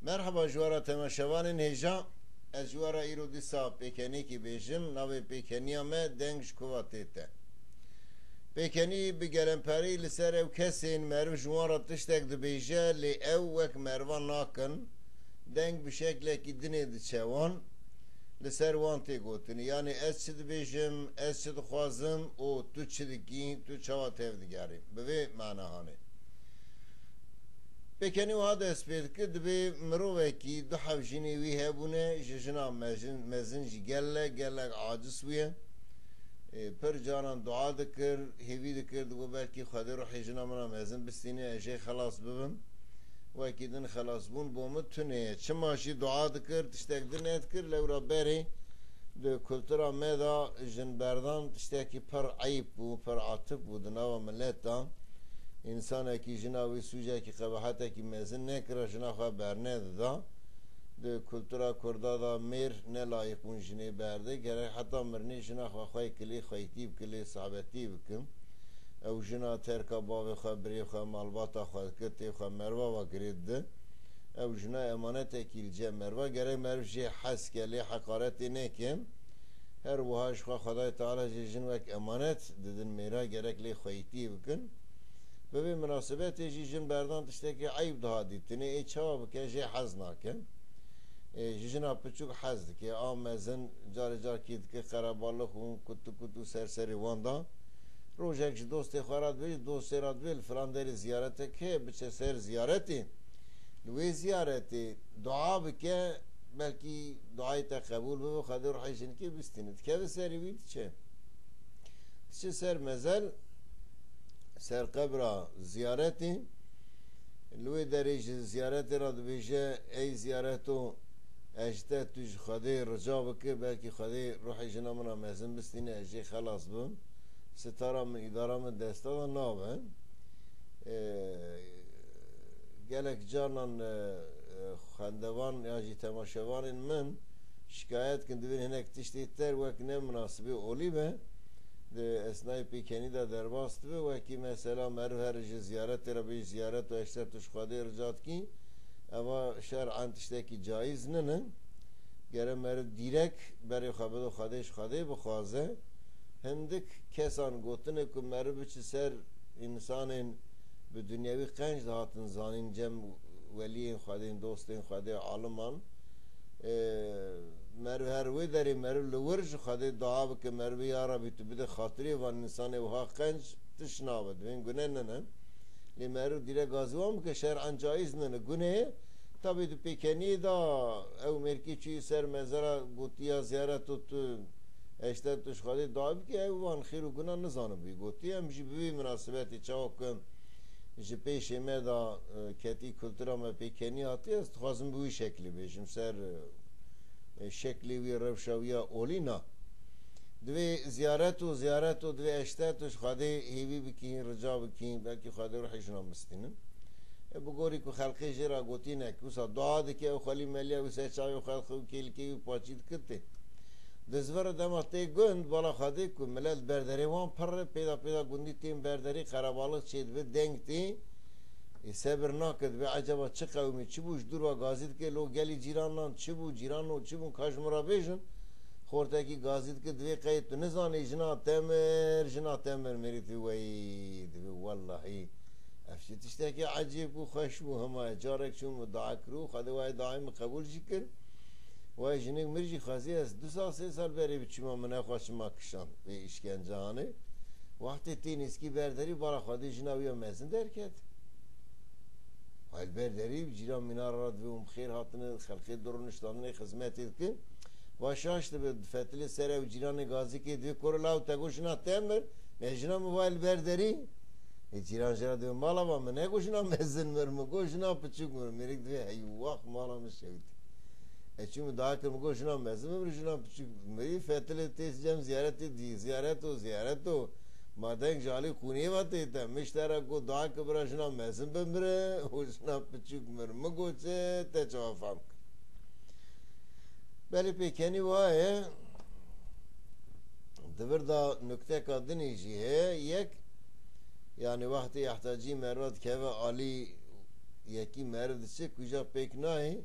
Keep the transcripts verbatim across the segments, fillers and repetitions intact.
Merheba ji we re temaşevanên hêja. Ez ji we re îro dîsa pêkenîkî bêjim. Navê pêkeniya me Deng ji Kova Tête. Pêkenî bi gelemperî li ser ew kesên meriv ji wan re tiştek dibêje, lê ew wek merivan nakin. Deng bi şeklekî dinê diçe wan. Li ser wan tê gotinî. Yanî ez çi dibêjim, ez çi dixwazim û tu çi dikî, tu çawa tevdigerî. Bi vê mana hanê. Pêkenî wiha dest pê dike, dibê mirovekî du hevjînê wî hebûne, ji jina mejin, mezin jî gelek, gelek aciz bûye. Ê, pir caran dua dikir, hêvî dikir, digot, "Belkî Xwedê ruhê jina min a mezin bistîne, ez jê xelas bibim." Wekî din xelasbûn bo min tune ye. Çima jî dua dikir, tiştek din nedikir, lewra berê di kultura me de jinberdan tiştekî pir eyb bû, pir atif bû di nava milet de. Însanekî jina wî sûcekî, qebehetekî mezin nekira, jina xwe bernedida. Di kultura kurda de mêr ne layîq bûn jinê berde. Gerek heta mirinê jina xwe xwey kilê xweytî bike, lê sabetî bikin. Ew jina terka bavê xwe, birê xwe, malbata xwe dike, tê xwe merva ve girê dide. Ew jina emanetekî li cem merva, gerek meriv jê hez ke, lê heqaretê neke. Her wiha ji xwe Xwedayê Teala jê jin wek emanet didin mêra, gerek lê xweytiyê bikin. Bi vê minasebetê jî jin berdan tiştekî eyb diha dîtinê, ê çawa bike, jê hez nake. Ê, ji jina piçûk hez dike, a mezin carê carkî dike qerebalix û kutu kutu ser serê wan da. Rojek ji dostê xwe re dibêje, dostê re dibê, "Li filan derê ziyaretek heye, biçe ser ziyaretê. Li wê ziyaretê dua bike, belkî duayê te qebûl bibe, Xwedê ruhê jinikê bistîne." Dikeve serê wî diçe. Diçe ser mezel, ser qebra ziyaretê. Li wê derê ji ziyaretê re dibêje, "Ey ziyareto, ez ji te, tu ji Xwedê rica bike, belkî Xwedê ruhê jina min a mezin bistîne, ez jê xelas bim. Sitara min, îdara min desta de nabe." Ee, gelek carnan, e, e, xwendevan ya jî temaşevanên min şikayet kin, dibên hinek tiştê ter wek ne minasibê olî be. Di esnayê pêkenî de derbas dibe, wekî mesela meriv here ji ziyaretê re bê, ziyaret û eşter tu ji Xwedê rica dikî, eva şer'en tiştekî caiz nine. Gere meriv dîrek berê xwe bide Xwedê, ji Xwedê bixwaze. Hindik kesan gotine ku meriv biçi ser însanên bi dinyewî qenc dihatin zanîn, cem weliyên Xwedê, dostên Xwedê, aliman. Ee, meriv her wê derê meriv li wir ji Xwedê dua bike, meriv bê, "Ya Rebî, tu bide xatirê van însanê wiha qenc, tişt nabe, divên gune nine." Lê meriv dîre gazî wan bike, şer'en caiz nine, gune ye. Tabî di pêkeniyê de ew mêrkê çûyî ser mezera, gotiya, "Ziyaret û tu eşter tu ji Xwedê dua bike", ew van xêr û guna nizanibûyî. Gotiye, em jî bi vî minasebetê çawa ku ji pêşê me de, e, ketî kultura me pêkenî hatiye, ez dixwazim bi wî şeklî bêjim, ser, e, şeklê wî, rewşa wî ya olî na. Divê ziyaret û ziyaret û divê eşter tu ji Xwedê hêvî bikî, rica bikî, belkî Xwedê ruhê jinan bistînin. E, bi gorî ku xelqê jê re gotî neke, wisa dua dike, ew xwelî meliya wî ser çavê xwe dixe û kêlikê wî paçî dikir tê. Dizvir dema tê gund, bala Xwedê ku milet berderê wan pir e, pêda pêda gundî tên berderî, qerebalix çêdibe, deng tê. Ê sebir nake, dibê eceba çi qewimî, çi bû, ji dûr ve gazî dike, lo gelî cîranan çi bû, cîrano çi bûn, ka ji min re bêjin. Xortekî gazî dike, divê qey tu nizanî, jina temir, jina temir, mêrî tu wey, dibê wellahî. Ev jî tiştekî ecêb û xweş bû, hema carek çûm dua kir û Xwedê wayê duayê min qebûl jî kir. Wayê jinik mir jî xwezî ez du sal, sê sal berê biçûma min nexwe çima kişand vê îşkencehanê. Wextê tê nêzkî berderî, bala Xwedê jina wî ya mezin derket. Wayê li berderî cîran mîna re dibê û xêr hatine, xelkê du rûniştandinê xizmetê dikin. Wa şaş dibe, difetilê ser ew cîranê gazîkê, dibê koro law te got jina te mir, ne jina min wayê li berderî. Ê cîran jê re dibê, mala va min negot jina mezin mir, min got jina piçûk mir. Mêrik dibê, hey wax, mala min şewitî. E çû min dua kir, min got jina mezin mir, jina piçûk mirî, fetilê tê cem ziyaretê dî, ziyaret o, ziyaret o. Ma deng ji alî qûniyê ve tê te, min ji te re got dua kir bira jina mezin bimire û jina piçûk mir. Min got çi, te çawa fam kir? Belê pêkenî wa ye. Di vir de nukteka dinê jî heye. Yek, yanî wextê ihtiyacî meriva dikeve alî, yekî meriv diçe, kuja pêk nayê.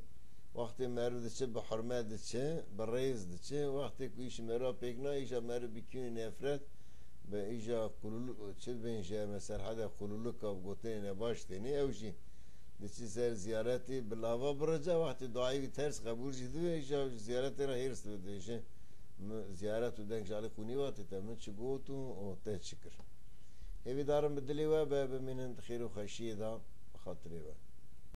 Wextê meriv diçe, bi hurmet diçe, bi rêz diçe. Wextê ku îş meriva pêk nayê, îja meriv bi kîn û nefret, bi îja qulûl-, çi dibên jê, me serhedê qulûlika bi gotinê nebaş tênê, ew jî diçî ser ziyaretê, bi lava birice, wextê duayê wî ters qebûl jî dibe, îja ji ziyaretê re hêrs dibe, dibêje, min ziyaret û deng ji alî xwînî ve tê te, min çi got û û te çi kir. Hêvîdarim bi dilê we be, bimînin di xêr û xweşiyê de, bi xatirê we.